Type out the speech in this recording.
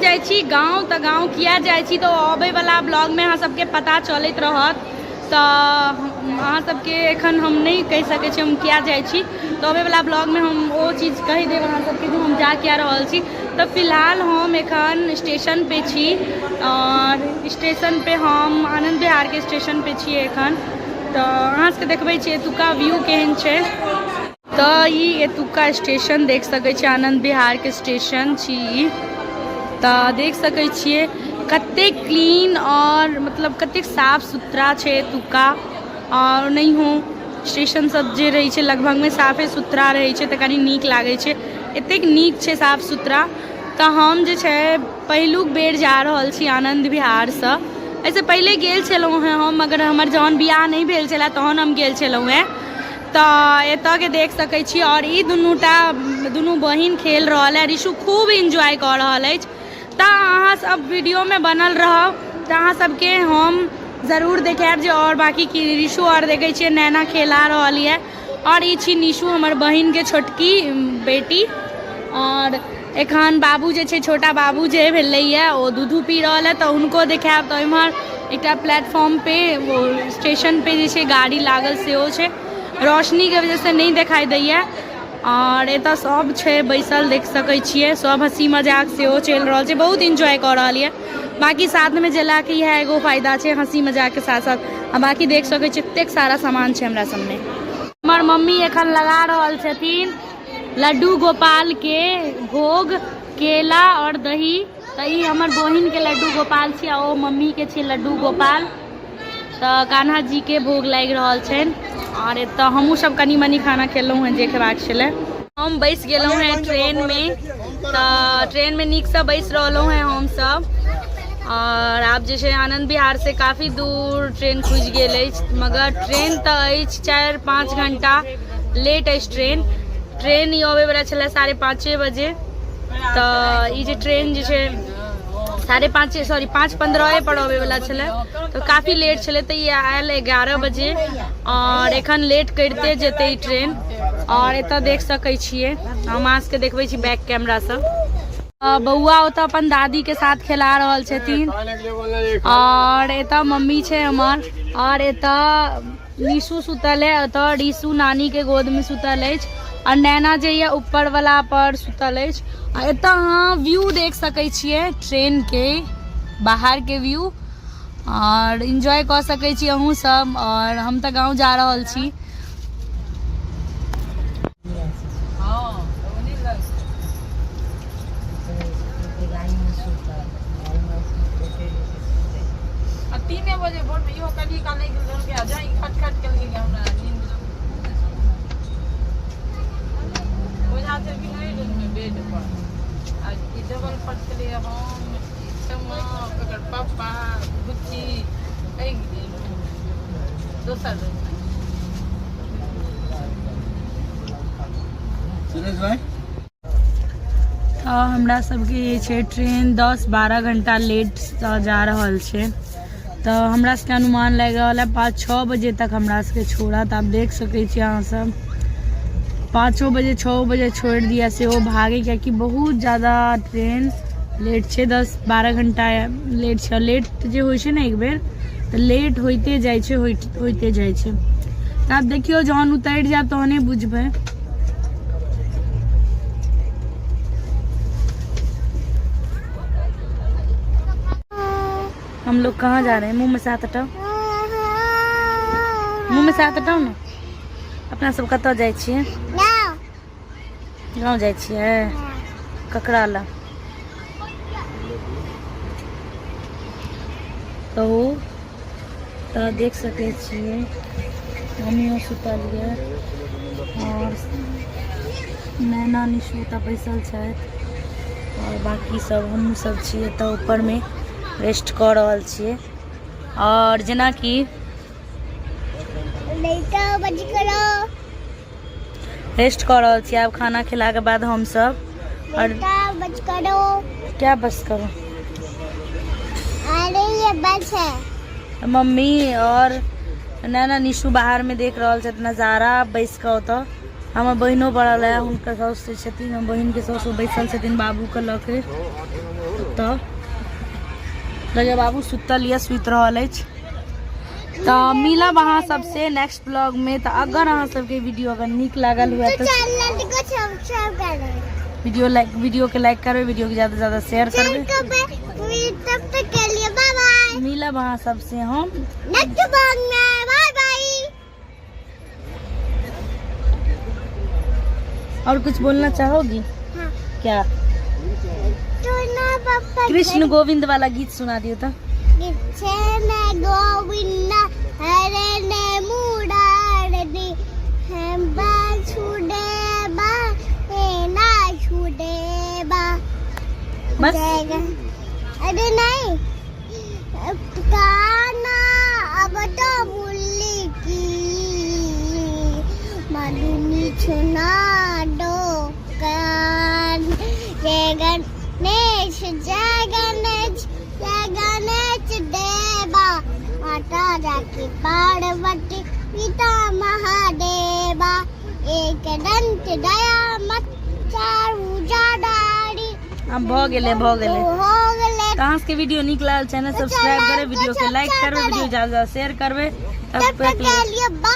जाइ छी गाँव। तऽ गाँव किया जाइ छी तऽ अबैवला ब्लॉगमे अहाँ सबके पता चलैत रहत। तऽ अहाँ सबके एखन हम नहि कहि सकै छी हम किया जाइ छी। तऽ अबैवला ब्लॉगमे हम ओ चीज कहि देब अहाँ सबके जे हम जा किया रहल छी। तऽ फिलहाल हम एखन स्टेशन पे छी आओर स्टेशन पे हम आनन्द विहारके स्टेशन पे छियै एखन। तऽ अहाँ सबके देखबै छी एतुका व्यू केहन छै। तऽ ई एतुका स्टेशन देख सकै छी, आनन्द विहारके स्टेशन छी ई। तऽ देख सकै छियै कतेक क्लीन आओर मतलब कतेक साफ सुथरा छै एतुका। आओर ओनाहियो स्टेशन सब जे रहै छै लगभगमे साफे सुथरा रहै छै तऽ कनि नीक लागै छै। एतेक नीक छै साफ सुथरा। तऽ हम जे छै पहिलुक बेर जा रहल छी आनन्द विहारसँ। एहिसँ पहिले गेल छलहुँ हेँ हम, मगर हमर जहन बियाह नहि भेल छलै तहन हम गेल छलहुँ हेँ। तऽ एतऽके देख सकै छी आओर ई दुनूटा दुनू बहिन खेल रहल है। ऋषु खूब एन्जॉय कऽ रहल अछि। तऽ अहाँ सब वीडियोमे बनल रहब तऽ अहाँ सबके हम जरूर देखायब जे आओर बाकी की ऋषु आओर देखै छियै नैना खेला रहल यऽ। आओर ई छी निशु हमर बहिनके छोटकी बेटी। आओर एखन बाबू जे छै छोटा बाबू जे भेलैए ओ दूधू पी रहल है तऽ हुनको देखायब। तऽ एम्हर एकटा प्लेटफॉर्म पे ओ स्टेशन पे जे छै गाड़ी लागल सेहो छै, रोशनीके वजहसँ नहि देखाइ दैए। आओर एतऽ सब छै बैसल देख सकै छियै, सब हँसी मजाक सेहो चलि रहल छै, बहुत एन्जॉय कऽ रहल यऽ। बाँकी साथमे जेलाके इएह एगो फायदा छै हँसी मजाकके साथ साथ। आ बाँकी देख सकै छियै एतेक सारा सामान छै हमरा सबमे। हमर मम्मी एखन लगा रहल छथिन लड्डू गोपाल के भोग, केला और दही। तऽ ई हमर बहिन के लड्डू गोपाल छी आ ओ मम्मी के छै लड्डू गोपाल। तऽ कान्हा जी के भोग लागि रहल छनि। और एतऽ हमहूँ सब कनि मनि खाना खेलहुँ हेँ जे खेबाक छलै। हम बैस गेलहुँ हेँ ट्रेनमे, तऽ ट्रेनमे नीकसँ बैस रहलहुँ हेँ हमसब। और आब जे छै आनन्द विहार से काफी दूर ट्रेन खुजि गेल अछि, मगर ट्रेन तऽ अछि 4-5 घंटा लेट अछि ट्रेन। ट्रेन ई अबैवला छलै 5:30 बजे, तऽ ई जे ट्रेन जे छै 5:30 सॉरी 5:15 पर अबैवला छलै, तऽ काफी लेट छलै। तऽ ई आयल 11 बजे और एखन लेट करिते जेतै ई ट्रेन। और एतऽ देख सकै छियै, हम अहाँ सबके देखबै छी बैक कैमरासँ। बौआ ओतऽ अपन दादी के साथ खेला रहल छथिन और एतऽ मम्मी छै हमर। और एतऽ निशु सुतल है, ओतऽ ऋषु नानी के गोद में सुतल अछि और नैना जे ये ऊपर वाला पर सुतल अछि। आ एतऽ अहाँ व्यू देख सकै छियै ट्रेन के बाहर के व्यू और एन्जॉय कऽ सकै छी अहूँ सब। और हम तऽ गाँव जा रहल छी। आ 3 बजे भोर में इहो कनी काल नहि गेल आ जाई खट खट केलकै कि हमरा नींद ओझा छलखिन ओहि रूम में बेड पर आ ई टेबल पर छलियै हम, क्षमा, एकर पापा, बुच्ची एहि दोसर रूम में। सुरेश भाई। तऽ हमरा सबके जे छै ट्रेन 10-12 घंटा लेटसँ जा रहल छै। तऽ हमरा सबके अनुमान लागि रहल है 5-6 बजे तक हमरा सबके छोड़त। आब देख सकै छी अहाँ सब, 5 बजे 6 बजे छोड़ि दिअ सेहो भागे, कियाकि बहुत ज्यादा ट्रेन लेट छै, 10-12 घंटा लेट छै। लेट जे होइ छै ने एक बेर तऽ लेट होइते जाइ छै, होइते जाइ छै। तऽ आब देखियौ जहन उतरि जायब तहने बुझबै। हम लोग कहाँ जा रहे हैं? मुँह में से हाथ हटाओ, मुँह में से हाथ हटाओ ना। अपना सब कतऽ जाइ छियै? गाँव जाइ छियै। ककरा लए कहू? तऽ देख सकै छियै मम्मियो सुतल यऽ और नैना निशु तऽ बैसल छथि और बाकी सब हमहूँ सब छियै तऽ ऊपरमे रेस्ट कऽ रहल छियै। और जेनाकि रेस्ट कऽ रहल छियै आब खाना खेलाके बाद हमसब। और बस करो। क्या बस करो? अरे ये बस है। मम्मी और नैना निशु बाहर में देख रहल छथि नजारा बैस कऽ। ओतऽ हमर बहिनो पड़ल है, हुनकर साउस छथिन, हमर बहिन के साउस बैसल छथिन बाबू के लऽ के। ओतऽ लगे बाबू सुतल यऽ, सुति रहल अछि। तऽ मिलब अहाँ सबसे नेक्स्ट ब्लॉग में। तऽ अगर अहाँ सबके वीडियो अगर नीक लागल हुए तो तऽ चैनल को सब्सक्राइब करो। वीडियो लाइक, वीडियो के लाइक करबै, वीडियो के ज्यादा से ज्यादा शेयर करबै। करबै। तब तक के लिए बाय बाय। मिलब अहाँ सबसे हम नेक्स्ट ब्लॉग में, बाय बाय। और कुछ बोलना चाहोगी? हाँ। क्या? तो ना पापा, कृष्ण गोविंद वाला गीत सुना दियो तो। कृष्ण गोविंद हरे ने मुरारी, हम छुड़ेबा ना छुड़ेबा। बस। जाएगा। अरे नहीं, गाना अब तो भूल की मालूमी सुना दो कान। जय गणेश, जय गणेश, जय गणेश देवा, माता जाकी पार्वती, पिता महादेवा, एक दंत दयामत, चार भुजाधारी। आब भऽ गेलै, भऽ गेलै। हो गेलै। तऽ अहाँ सबके वीडियो नीक लागल, चैनल सब्सक्राइब करबै, वीडियो के लाइक करबै, वीडियो ज्यादा से ज्यादा शेयर करबै। तब तक के लिए बाय।